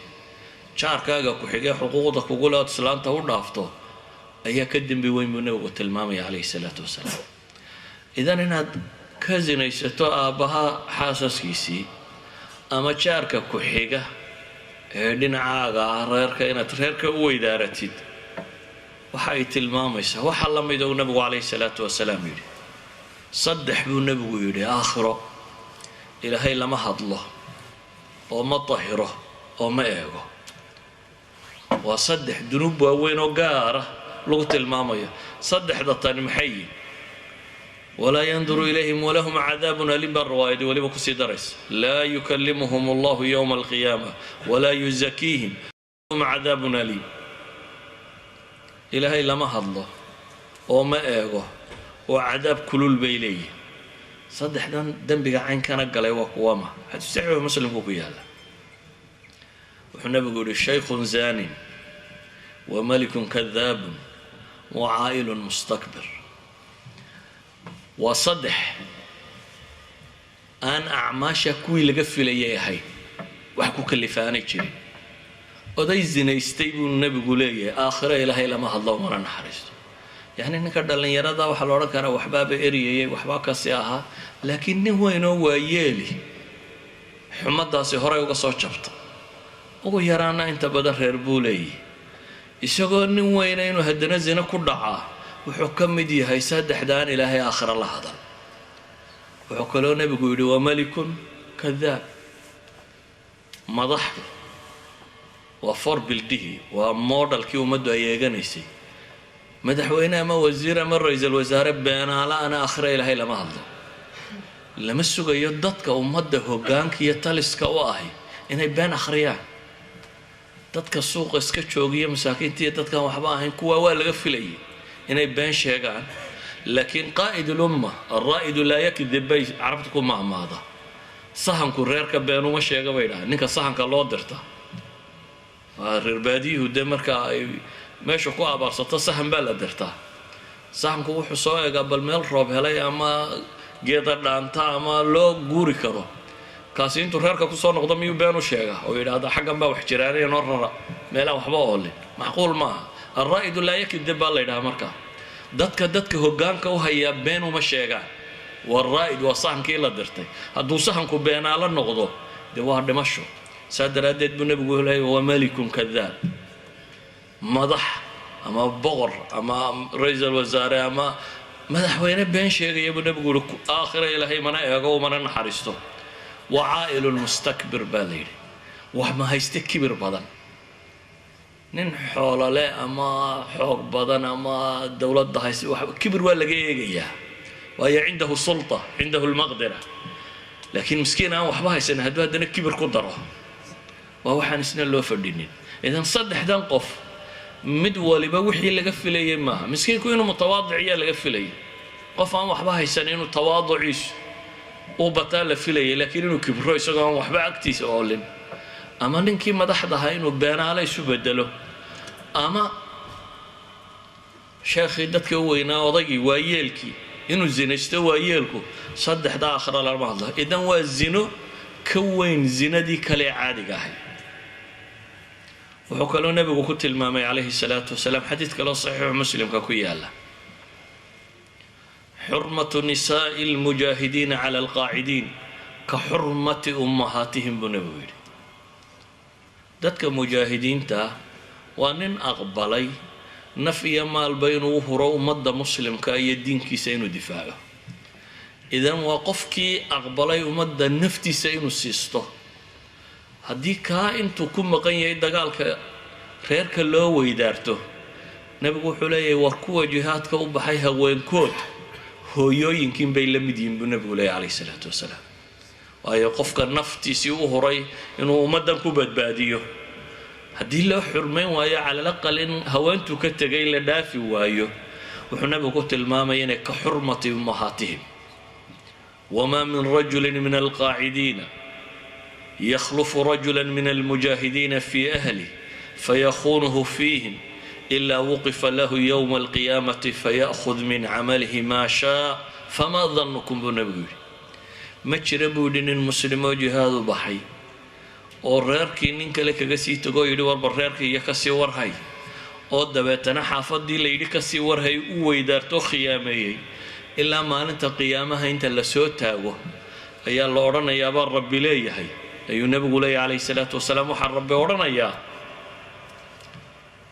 jaarkaaga ku-xigee xuquuqda kugule ood islaanta u dhaafto ayaa ka dembi weyn buu nebigu tilmaamaya calayhi salaatu wasalaam. Idan inaad ka sinaysato aabbaha xaasaskiisii ama jaarka ku-xiga ee dhinacaaga ah reerka inaad reerka u weydaaratid waxa ay tilmaamaysaa waxaa la mid uu nabigu calayhi salaatu wasalaam yidhi saddex buu nebigu yidhi aakhiro ilaahay lama hadlo oo ma tahiro oo ma eego. Waa saddex dunuub waaweyn oo gaara lagu tilmaamayo. Saddexda tani maxay yihin? Walaa yanduru ilayhim walahum cadaabun aliim baa riwaayadii weliba kusii daraysa. Laa yukallimuhum allahu yowma alqiyaama walaa yuzakiihim lahum cadaabun aliim. Ilaahay lama hadlo oo ma eego oo cadaab kulul bay leeyihin. Saddexdan dembiga caynkana galay waa kuwama? Xadiis saxiixu Muslimku ku yaala. Wuxuu nabigu yihi shaykhun zaanin wa malikun kadaabun wa caa'ilun mustakbir. Waa saddex aan acmaasha kuwii laga filayay ahayn, wax ku kalifaanay jirin. Oday zinaystay buu nebigu leeyahay aakhiro ilaahay lama hadlo mana naxariisto. Yacni ninka dhallinyarada waxaa la odhan karaa waxbaaba eriyayay, waxbaa kasi ahaa, laakiin nin weynoo waayeeli xumadaasi horey uga soo jabta, ugu yaraana inta badan reer buu leeyahy, isagoo nin weyna inuu haddana zina ku dhacaa wuxuu ka mid yahay saddexdaan ilaahay aakhiro la hadal. Wuxuu kaloo nebigu yidhi waa malikun kadaab. Madaxdu waa forbildihii, waa modelkii ummaddu ay eeganaysay. Madaxweyne ama wasiir ama ra-iisul wasaare beenaala ana aakhiro ilaahay lama hadlo. Lama sugayo dadka ummadda hoggaanka iyo taliska u ahi inay been akhriyaan. Dadka suuqa iska joogiya, masaakiinta iyo dadkaan waxba ahayn, kuwaa waa laga filayay inay been sheegaan, laakiin qaa'id ulumma alraa'idu laa yakdib bay carabta ku mahmaada. Sahanku reerka beenuma sheega bay dhahaan. Ninka sahanka loo dirta waa reer baadiyuhu dee marka ay meesha ku abaarsato sahan baa la dirtaa. Sahanku wuxuu soo eegaa bal meel roob helay ama geeda dhaanta ama loo guuri karo. Kaasi intuu reerka kusoo noqdo miyuu been u sheegaa oo yidhaahda xaggan baa wax jiraanaya noo rara meelaan waxba oolin? Macquul maaha. Alraa'idu laa yakdib baa la yidhaha. Marka Dadka hoggaanka u hayaa been uma sheegaan. Waa raa'id, waa sahankii la dirtay. Hadduu sahanku beenaalo noqdo, dee waa dhimasho. Saa daraaddeed buu nebigu leeyay waa malikun kadaab. Madax ama boqor ama ra-iisul wasaare ama madaxweyne been sheegaya buu nebigu yihi, aakhira Ilaahay mana eego, umana naxariisto. Wa caa'ilun mustakbir baa la yidhi, wax ma hayste kibir badan. Nin xoolole ama xoog badan ama dowladda hayste, kibir waa laga eegayaa, waayo cindahu sulta, cindahu lmaqdira. Laakiin miskiin aan waxba haysan hadduu haddana kibir ku daro, waa waxaan isna loo fadhinin. Idan saddexdan qof mid waliba wixii laga filayay maaha. Miskiinku inuu mutawaadiciyaa laga filayay, qof aan waxba haysan inuu tawaaduciisu uu bataa la filayay, laakiin inuu kibro isagoo aan waxba agtiisa oolin, ama ninkii madaxda ahaa inuu beenaale isu bedelo, ama sheekhii dadka u weynaa, odaygii waayeelkii, inuu zinaysto waayeelku, saddexda aakhira lama hadlo. Idan waa zino ka weyn zinadii kale ee caadiga ahay. Wuxuu kaloo nebigu ku tilmaamay calayhi salaatu wasalaam xadiid kaloo saxiixu Muslimka ku yaala: xurmatu nisaa'i almujaahidiina cala alqaacidiin ka xurmati ummahaatihim, buu nebigu yidhi. Dadka mujaahidiinta ah waa nin aqbalay naf iyo maalba inuu u huro ummadda muslimka iyo diinkiisa inuu difaaco. Idan waa qofkii aqbalay ummadda naftiisa inuu siisto. Haddii kaa intuu ku maqan yahay dagaalka reerka loo weydaarto, nebigu wuxuu leeyahay, war kuwa jihaadka u baxay haweenkood hooyooyinkiin bay la mid yihiin, buu nebigu leeyahy calayhi salaatu wasalaam. Waayo, qofka naftiisii u huray inuu ummaddan ku badbaadiyo, haddii loo xurmayn waayo, calal aqal in haweentuu ka tegay la dhaafi waayo, wuxuu nebigu ku tilmaamaya inay ka xurmati ummahaatihim. Wamaa min rajuli min alqaacidiina yakhlufu rajula min almujaahidiina fii ahlih fayakuunuhu fiihim ilaa wuqifa lahu yowma alqiyaamati faya'khud min camalihi maa shaa, famaa danukum, buu nebigu yidhi. Ma jira, buu yidhi, nin muslimoo jihaad u baxay oo reerkii nin kale kaga sii tegoo yidhi warba reerkii iyo kasii warhay, oo dabeetana xaafadii la yidhi kasii warhay u weydaartoo khiyaameeyey, ilaa maalinta qiyaamaha inta la soo taago ayaa la odhanayaa baa Rabbi leeyahay, ayuu nebigu leeyahy calayhi salaatu wasalaam. Waxaa Rabbi odhanayaa,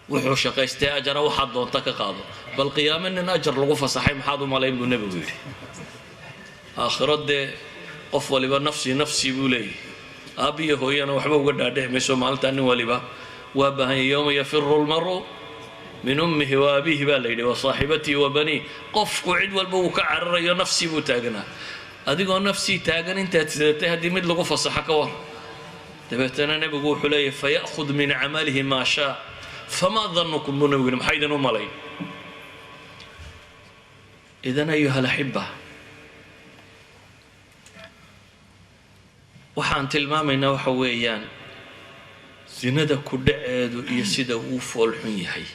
wuxuu shaqaystay ajara waxaad doonta ka qaado. Bal qiyaame nin ajar lagu fasaxay maxaad u malayn, buu nebigu yidhi. Aakhiro dee qof waliba nafsi nafsi buu leeyahy, aabbiyo hooyana waxba uga dhaadhici mayso. Maalintaa nin waliba waa baahanya. Yowma yafiru lmaru min ummihi wa abiihi, baa la yidhi, wa saaxibatihi wa baniih. Qofku cid walba uu ka cararayo, nafsi buu taaganaa. Adigoo nafsii taagan intaad sidatay haddii mid lagu fasaxo ka war. Dabeetana nebigu wuxuu leeyahy faya'khud min camalihi maa shaa, famaa danukum, buu nebigu yidhi, maxaa idin u malay? Idan ayuha alaxiba, waxaan tilmaamaynaa waxa weeyaan sinada ku dhaceedu iyo sida uu foolxun yahay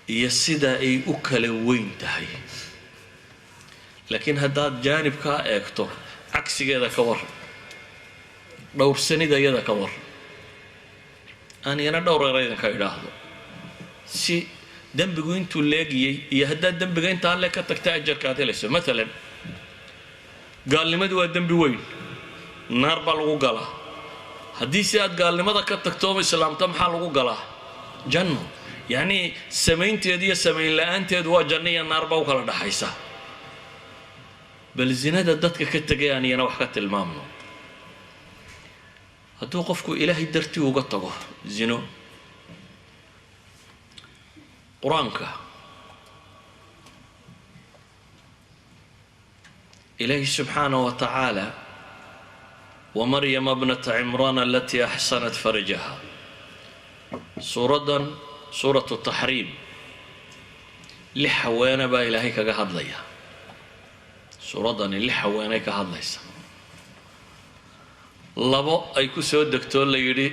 iyo sida ay u kala weyn tahay. Laakiin haddaad jaanibkaa eegto, cagsigeeda ka war, dhowrsanida iyada ka war. Aan iyana dhowr era idinka idhaahdo si dembigu intuu leegiyey iyo haddaad dembiga intaa le ka tagta ajarka aad helayso. Maalan gaalnimadu waa dembi weyn, naar baa lagu galaa. Haddii si aad gaalnimada ka tagto oo islaamto, maxaa lagu galaa? Janno. Yacnii samaynteedu iyo samayn la-aanteedu waa janno iyo naar baa u kala dhaxaysa. Bal zinada dadka ka tegay aan iyana wax ka tilmaamno. Hadduu qofku Ilaahay dartii uga tago zino, Qur-aanka Ilaahi subxaanaه wa tacaala, wamaryama bnata cimraan alatii axsanat farjaha, suuraddan suuratu taxriim, lix haweene baa Ilaahay kaga hadlaya. Suuraddani lix haweenay ka hadlaysa. Labo ay ku soo degtoo la yidhi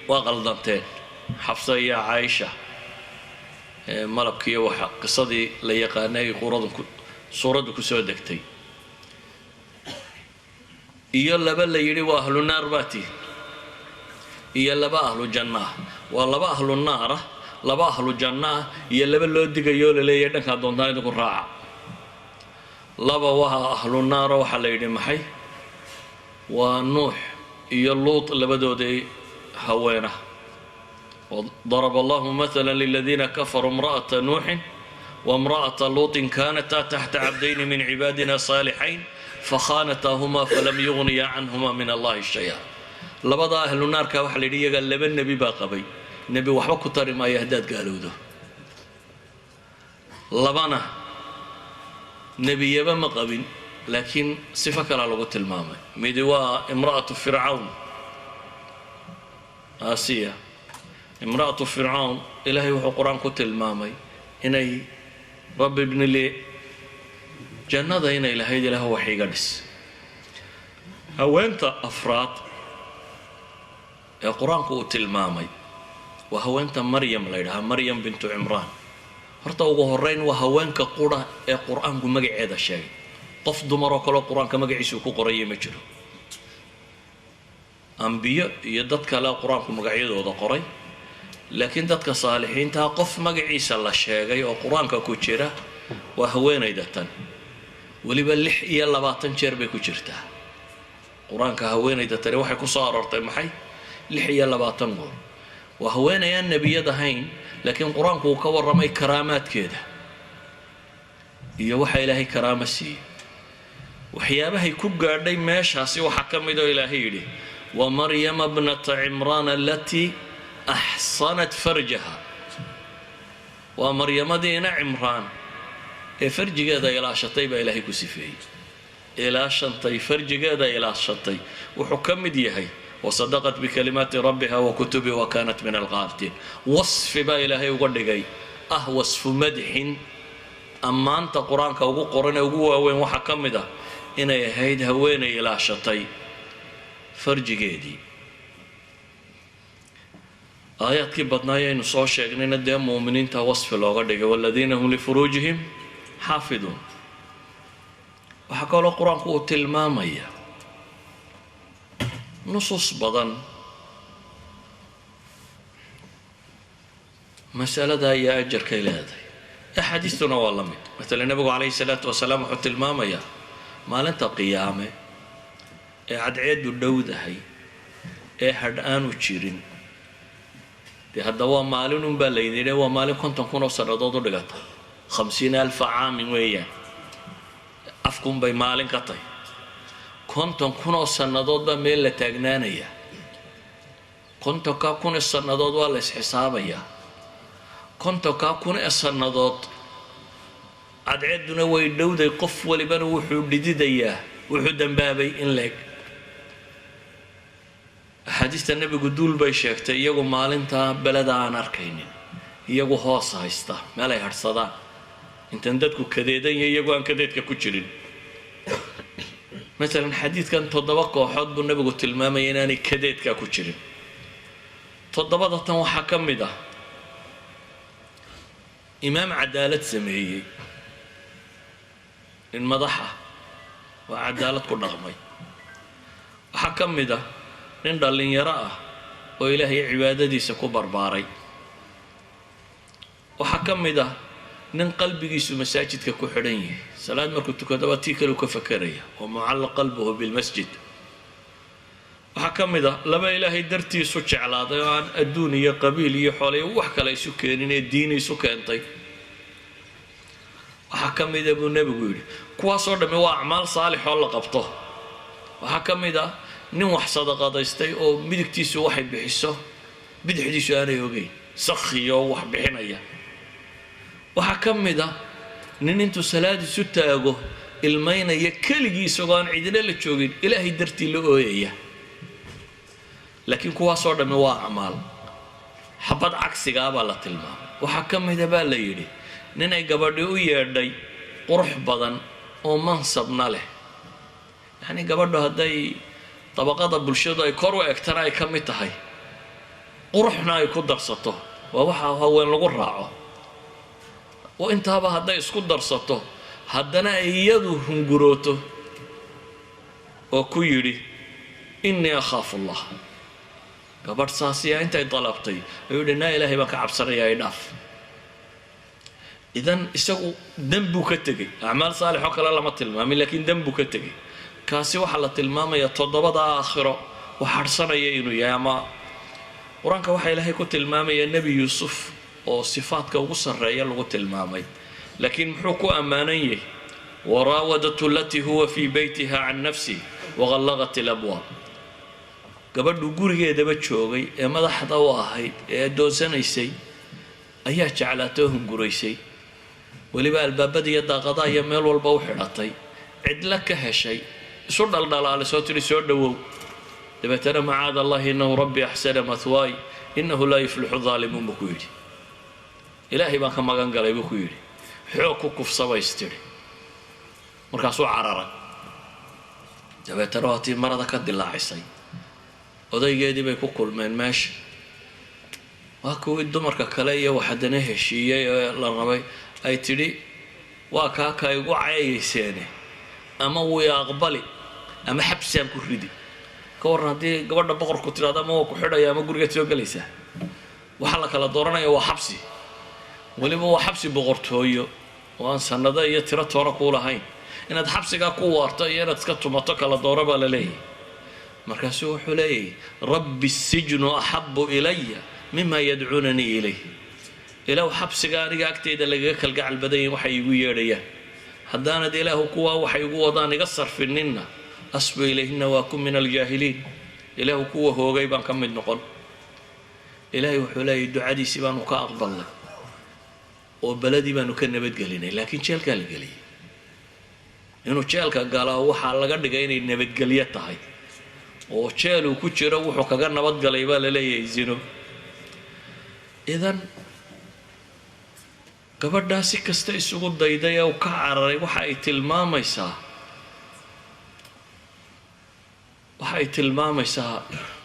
waa qaldanteen, Xafsa iyo Caaisha, malabkiiyo waxa qisadii la yaqaanay ay quradu ku suuraddu ku soo degtay, iyo laba la yidhi waa ahlu naar baa tihin, iyo laba ahlu janna ah. Waa laba ahlu naar ah Laba ahlu janno ah iyo laba loo digayoo la leeyahay dhankaa doontaan idinku raaca. Laba waa ahlu naaro, waxaa la yidhi maxay? Waa Nuux iyo Luut labadoodii haweenah. ضرب الله مثلا للذين كفروا امرأة نوح وامرأة لوط كانتا تحت عبدين من عبادنا صالحين فخانتاهما فلم يغنيا عنهما من الله شيئا. Labada ahlu naarka waxaa la yidhi iyaga laba nebi baa qabay, nebi waxba ku tari maayo haddaad gaalowdo. Labana nebiyaba ma qabin, laakiin sifo kalea lagu tilmaamay. Midi waa imra'atu Fircawn Aasiya. Imra'atu Fircawn Ilaahay wuxuu Qur-aan ku tilmaamay inay rabbi ibni li jannada inay lahayd, Ilaah wax iga dhis. Haweenta afraad ee Qur-aanku uu tilmaamay waa haweenta Maryam la yidhahaa, Maryam bintu Cimraan. Horta ugu horeyn waa haweenka qura ee Qur-aanku magaceeda sheegay. Qof dumaroo kaleo Qur-aanka magaciisu ku qorayay ma jiro. Ambiyo iyo dad kale Qur-aanku magacyadooda qoray, laakiin dadka saalixiintaa qof magaciisa la sheegay oo Qur-aanka ku jira waa haweenayda tan. Weliba 26 jeer bay ku jirtaa Qur-aanka. Haweenayda tani waxay ku soo aroortay maxay? 26 goor. Waa haweenay aan nebiyad ahayn, laakiin Qur-aanku uu ka warramay karaamaadkeeda iyo waxa Ilaahay karaamo siiyey. Waxyaabahay ku gaadhay meeshaasi waxaa ka mid oo Ilaahay yidhi: ومريم ابنة عمران التي أحصنت فرجها. Waa Maryamadiina Cimraan ee farjigeeda ilaashatay baa Ilaahay ku sifeeyey. Ilaashantay, farjigeeda ilaashatay, wuxuu ka mid yahay وصدقت بكلمات ربها وكتبه وكانت من القانتين. Wasfi baa Ilaahay uga dhigay ah وصف مدح. Ammaanta Qur-aanka ugu qoran ee ugu waaweyn waxaa ka mid ah inay ahayd haweenay ilaashatay farjigeedii. Aayaadkii badnaayaynu soo sheegnayna dee muuminiinta wasfi looga dhigay: والذين هم لفروجهم حافظون. Waxaa kaloo Qur-aanku uu tilmaamaya nusuus badan masalada iyo ajarkay leedahay. Axaadiistuna waa la mid. Matala nebigu calayhi salaatu wasalaam wuxuu tilmaamayaa maalinta qiyaame ee cadceeddu dhowdahay ee hadh aanu jirin. Dee hadda waa maalin unbaa laydin, waa maalin 50,000 oo sannadood u dhigata, 50,000 عام weeyaan. Afkuunbay maalin ka tahy. 50,000 oo sannadood baa meel la taagnaanaya. 50,000 ee sannadood waa la isxisaabayaa. 50,000 ee sannadood cadceedduna way dhowday, qof walibana wuxuu dhididayaa wuxuu dambaabay in leeg. Axaadiista nebigu duul bay sheegtay iyagu maalintaa beleda aan arkaynin, iyagu hoos haysta, meel ay hadhsadaan intaan dadku kadeedan iyo iyagu aan kadeedka ku jirin. Masalan xadiidkan toddoba kooxood buu nebigu tilmaamaya inaanay kadeedkaa ku jirin. Toddobada tan waxaa ka mid ah imaam cadaalad sameeyey, nin madax ah waa cadaalad ku dhaqmay. Waxaa ka mid ah nin dhallinyaro ah oo Ilaahay cibaadadiisa ku barbaaray. Waxaa ka mid ah nin qalbigiisu masaajidka ku xidhan yahay, salaad markuu tukadaba tii kale u ka fakeraya oo معلق قلبه بالمسجد. Waxaa ka mid ah laba Ilaahay dartiisu jeclaaday oo aan adduun iyo qabiil iyo xoolay wax kale isu keenin ee diini isu keentay. Waxaa ka mida buu nebigu yidhi, kuwaasoo dhammi waa acmaal saalix oo la qabto. Waxaa ka mid ah nin wax sadaqadaystay oo midigtiisu waxay bixiso bidixdiisu aanay ogeyn, sakhiyo wax bixinaya. Waxaa ka mid ah nin intuu salaad isu taago ilmaynaya keligii, isagoo aan cidina la joogin, Ilaahay dartii la ooyaya. Laakiin kuwaasoo dhammi waa acmaal. Xabad cagsigaabaa la tilmaamay. Waxaa ka mida baa la yidhi ninay gabadhi u yeedhay qurux badan oo mansabna leh, yacnii gabadhu hadday dabaqada bulshadu ay kor u egtana ay ka mid tahay, quruxna ay ku darsato, waa waxa haween lagu raaco. Oo intaaba hadday isku darsato, haddana ay iyadu hungurooto oo ku yidhi: إني أخاف الله. Gabadh saasiya intay dalabtay ayuu yidhi, "Naa, Ilaahay baan ka cabsanayaa, i dhaaf." Idan isagu dembuu ka tegey. Acmaal saalix oo kale lama tilmaamin, laakiin dembuu ka tegey. Kaasi waxaa la tilmaamayaa toddobada aakhiro wax hadhsanaya inuu yahay. Ama Qur-aanka waxaa Ilaahay ku tilmaamayaa Nebi Yuusuf oo sifaadka ugu sarreeya lagu tilmaamay, laakiin muxuu ku ammaanan yahay? "Waraawadathu alatii huwa fii beytiha can nafsih waqallaqat alabwaab." Gabadhuu gurigeedaba joogay ee madaxda u ahayd ee addoonsanaysay ayaa jeclaatay oo hunguraysay, weliba albaabada iyo daaqadaha iyo meel walba u xidhatay, cidlo ka heshay, isu dhaldhalaalisoo tidhi, "Soo dhowow." Dabeetana, "Macaada Allahi, innahu rabbi axsana mathwaay, innahu laa yuflixu daalimuun," buu ku yidhi. "Ilaahay baan ka magan galay," buu ku yidhi. "Xoog ku kufsabays," tidhi. Markaasuu cararay. Dabeetana waa tii marada ka dilaacisay. Odaygeedii bay ku kulmeen meesha. Waa kuwii dumarka kale iyo wax haddana heshiiyey ee la rabay. Ay tidhi, "Waa kaa ka igu caayayseene, ama wuu i aqbali ama xabsaan ku ridi." Ka warran haddii gabadha boqorku tidhahdo, "Ama waa ku xidhaya ama gurigaad soo gelaysaa"? Waxaa la kala dooranaya waa xabsi, weliba waa xabsi boqortooyo oo aan sanado iyo tiro toona kuu lahayn. Inaad xabsigaa ku waarto iyo inaad iska tumato kala dooro baa la leeyahay. Markaasuu wuxuu leeyahay, "Rabbi sijnu axabu ilaya mima yadcuunanii ilayh." Ilaahu, xabsiga aniga agtayda lagaga kalgacal badan yahin waxay igu yeedhayaan. Haddaanad, Ilaahu, kuwaa waxay igu wadaan iga sarfininna, asbu ilayhina waa kun min aljaahiliin. Ilaahu, kuwa hoogay baan ka mid noqon. Ilaahay wuxuu leeyahy, ducadiisii baanu ka aqbalnay oo beladii baanu ka nabadgelinay, laakiin jeelkaa la geliyay. Inuu jeelka galaa waxaa laga dhigay inay nabadgelyo tahay, oo jeel uu ku jiro wuxuu kaga nabadgalay baa la leeyahay zino. Idan gabadhaa si kasta isugu dayday ee uu ka cararay waxa ay tilmaamaysaa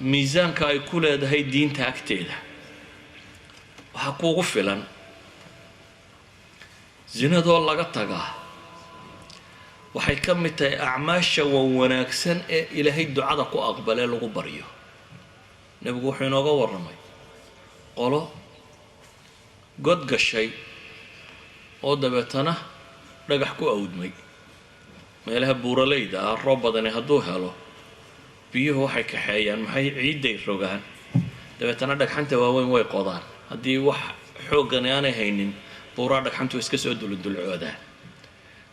miisaanka ay ku leedahay diinta agteeda. Waxaa kuugu filan zinadoo laga tagaa waxay ka mid tahay acmaasha wan wanaagsan ee Ilaahay ducada ku aqbalee lagu baryo. Nebigu wuxuu inooga warramay qolo god gashay oo dabeetana dhagax ku awdmay. Meelaha buuraleyda ah roob badani hadduu helo, biyuhu waxay kaxeeyaan maxay? Ciidday rogaan. Dabeetana dhagxanta waaweyn way qodaan. Haddii wax xooggani aanay haynin, buuraa dhagxantu iska soo dulundulcoodaan.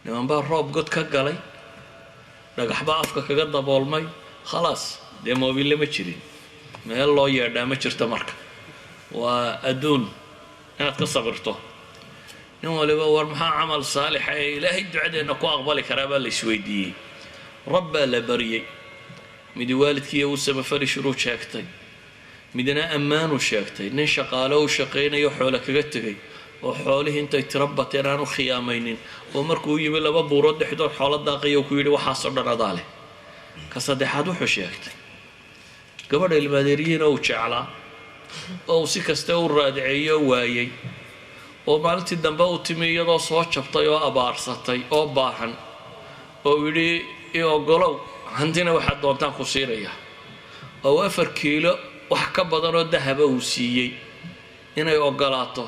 Niman baa roob god ka galay, dhagaxbaa afka kaga daboolmay. Khalaas, dee moobille ma jirin, meel loo yeedhaa ma jirto. Marka waa adduun inaad ka sabirto. Nin waliba, war maxaa camal saalixa ee Ilaahay ducadeenna ku aqbali karaa baa la isweydiiyey. Rabbaa la bariyey. Midi waalidkiiya uu samafali shuruu sheegtay, midna ammaanuu sheegtay, nin shaqaalo u shaqaynayo xoole kaga tegay oo xoolihii intay tiro bateen aanu khiyaamaynin, oo markuu yimi laba buurood dhexdood xoolo daaqaya ku yidhi, "Waxaasoo dhan adaa leh." Ka saddexaad wuxuu sheegtay gabadha ilmaadeeriyiin oo uu jeclaa oo uu si kasta u raadiceeyo waayey, oo maalintii dambe u timi iyadoo soo jabtay oo abaarsatay oo baahan, oo yidhi, "I ogolow, hantina waxaad doontaan ku siinaya," oo 4 kiilo wax ka badan oo dahaba uu siiyey inay ogolaato,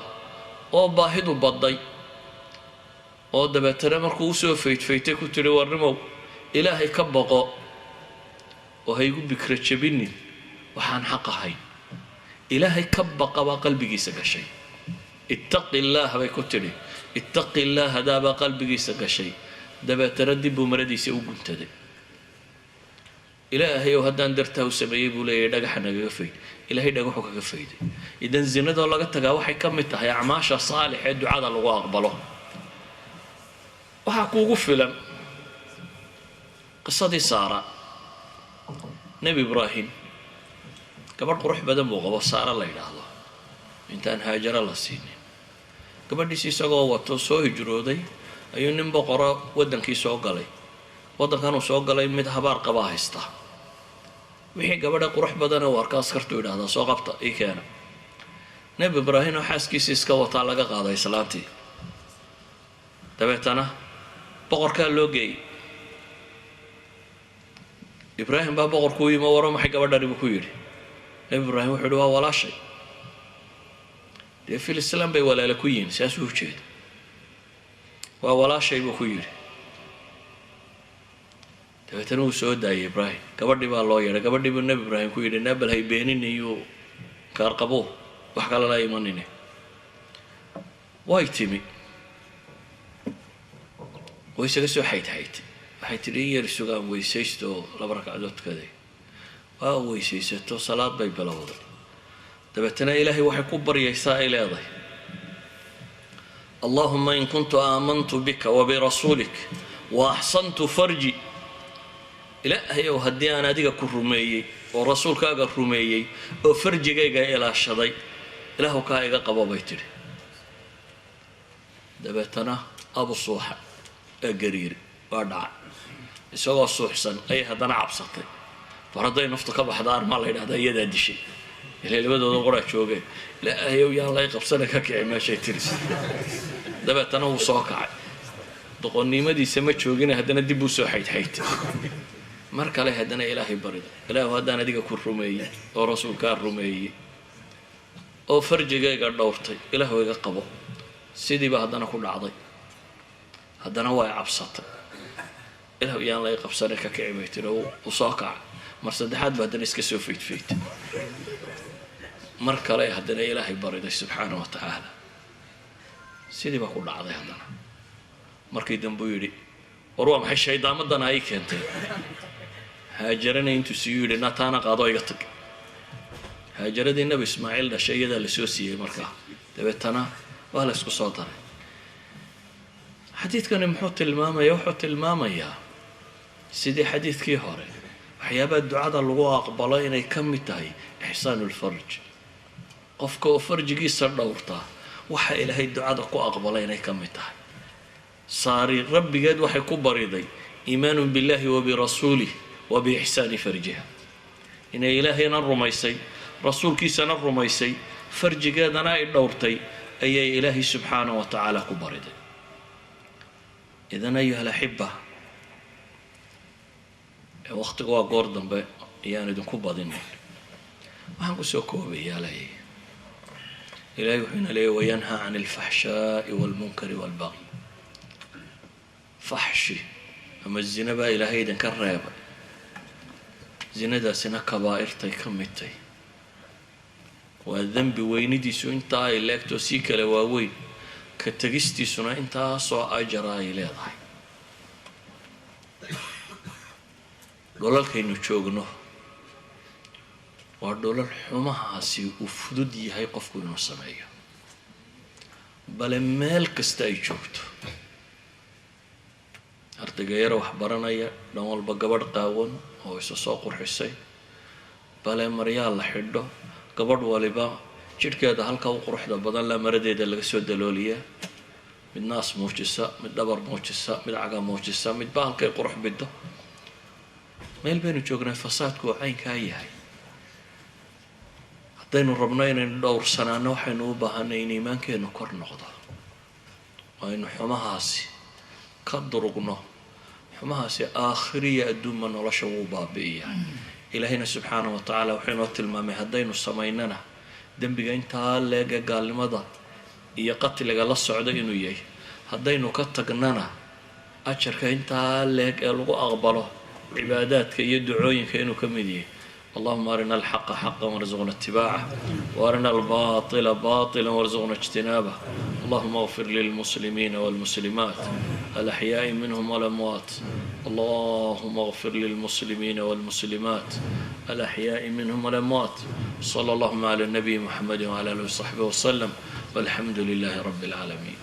oo baahidu badday, oo dabeetana markuu usoo faydfaytay ku tidhi, "Warnimow, Ilaahay ka boqo oo ha igu bikra jabinin waxaan xaq ahayn. Ilaahay ka baqa," baa qalbigiisa gashay. "Ittaqi illaah," bay ku tidhi. "Ittaqi illaah" hadaabaa qalbigiisa gashay. Dabeetana dib buu maradiisa u guntaday. "Ilaahay ow, haddaan dartaa u sameeyey," buu leeyahay, "dhagaxa nagaga fayd." Ilaahay dhagaxu kaga fayday. Idan zinadoo laga tagaa waxay ka mid tahay acmaasha saalix ee ducada lagu aqbalo. Waxaa kuugu filan qisadii Saara. Nebi Ibraahim gabadh qurux badan buu qabo, Saara la yidhaahdo, intaan Haajaro la siinin. Gabadhiisi isagoo wato soo hijrooday ayuu nin boqoro waddankii soo galay. Waddankanuu soo galay mid habaar qabaa haysta. Wixii gabadha qurux badana uu arka askartuu yidhahdaa, "Soo qabta, ii keena." Nebi Ibraahim oo xaaskiisii iska wataa laga qaaday islaantii. Dabeetana boqorkaa loo geeyey. Ibraahim baa boqorku u yimi. "Waro, maxay gabadhani?" buu ku yidhi. Nebi Ibraahim wuxuu yidhi waa walaashay. Dee fil islaam bay walaala ku yihiin, saasuu ujeeda. Waa walaashay buu ku yidhi. Dabeetana wuu soo daayay Ibraahim. Gabadhii baa loo yeedhay. Gabadhii buu Nebi Ibraahim ku yidhi naabal hay beeninayuu kaarqabo, wax kale la imanine. Way timi, way isaga soo xaydxaytay. Waxay tidhi in yar sugaan weysaysto oo 2 ragcadood tukaday. Waa weysaysato, salaad bay bilowday. Dabeetana Ilaahay waxay ku baryaysaa ay leedahay: Allahuma in kuntu aamantu bika wa birasuulik wa axsantu farji. Ilaahay ow, haddii aan adiga ku rumeeyey oo rasuulkaaga rumeeyey oo farjigayga ilaashaday, Ilaahu kaa iga qabo, bay tidhi. Dabeetana abu suuxa ee gariiri waa dhacay isagoo suuxsan. Ayay haddana cabsatay. War hadday naftu ka baxda armaa la yidhahdaa iyadaa dishay, ilaa labadooda qoraa joogeen. Ilaahayow yaan lay qabsana, ka kici meeshay tiris. Dabeetana wuu soo kacay. Doqonnimadiisa ma joogina, haddana dib buu soo xaydxaytay. Mar kale haddana Ilaahay barida: Ilaahu haddaan adiga ku rumeeyey oo rasuulkaa rumeeyey oo farjigayga dhowrtay, Ilaahu iga qabo. Sidiiba haddana ku dhacday. Haddana way cabsatay. Ilaahu yaan lay qabsana, ka kici, bay tiri. Uu soo kacay. Mar saddexaad ba haddana iska soo faydfaytay. Mar kale haddana Ilaahay bariday subxaana wa tacaala. Sidii baa ku dhacday haddana. Markii dambe uu yidhi: war waa maxay shaydaamadan ay keentay? Haajarana intuu siiyuu yidhi: nataana qaado, iga tag. Haajaradii Nebi Ismaaciil dhashay iyadaa lasoo siiyey. Markaa dabeetana waa la isku soo daray. Xadiidkani muxuu tilmaamaya? Wuxuu tilmaamayaa sidii xadiidkii hore waxyaabaha ducada lagu aqbalo inay ka mid tahay ixsaanu lfarj. Qofka oo farjigiisa dhowrtaa waxa Ilaahay ducada ku aqbala inay ka mid tahay. Saari rabbigeed waxay ku bariday iimaanun billahi wa birasuulih wa biixsaani farjiha, inay Ilaahayna rumaysay, rasuulkiisana rumaysay, farjigeedana ay dhowrtay ayay Ilaahay subxaanahu wa tacaala ku bariday. Idan ayuha alaxiba, waqtiga waa goor dambe, ayaan idinku badinin. Waxaan kusoo koobayaa leeyahay: Ilahay wuxuu ina leeyahy wayanhaa can alfaxshaa'i waalmunkari waalbagyi. Faxshi ama zina baa Ilaahay idinka reebay. Zinadaasina kabaa'irtay ka mid tay. Waa dembi weynidiisu intaa ay leegto sii kale waaweyn, ka tegistiisuna intaasoo ajara ay leedahay. Dholalkaynu joogno waa dholal xumahaasi uu fudud yahay qofku inuu sameeyo, bale meel kasta ay joogto ardayga yara wax baranaya, dhan walba gabadh qaawan oo isa soo qurxisay, bale maryaa la xidho, gabadh waliba jidhkeeda halka u quruxda badan la maradeeda laga soo dalooliyaa, mid naas muujisa, mid dhabar muujisa, mid caga muujisa, midba halkay qurux biddo. Meel baynu joognaa fasaadku oo caynkaa yahay. Haddaynu rabno inaynu dhowrsanaano, waxaynu u baahanay in iimaankeenu kor noqdo oo aynu xumahaasi ka durugno. Xumahaasi aakhiriya adduunba nolosha wuu baabi'iyaa. Ilaahayna subxaana wa tacaala wuxuu inoo tilmaamay haddaynu samaynana dembiga intaa leega gaalnimada iyo qatliga la socda inuu yahay, haddaynu ka tagnana ajarka intaa leeg ee lagu aqbalo cibaadaadka iyo ducooyinka inuu ka mid yahay. Allahuma arina alxaqa xaqa warzuqna itibaaca, waarina albaطila baطila warzuqna اjtinaabah. Allahuma اغfir lilmuslimiina wاlmuslimaat alaxyaaءi minhm walamwaat. Allahuma اغfir lilmuslimiina wاlmuslimaat alaxyaaءi minhm walamwaat. Slى اllahuma عlى nabiyi mxamedi wعlى alih وصaxbih wslm walxamdu lilahi rab اlcaalamiin.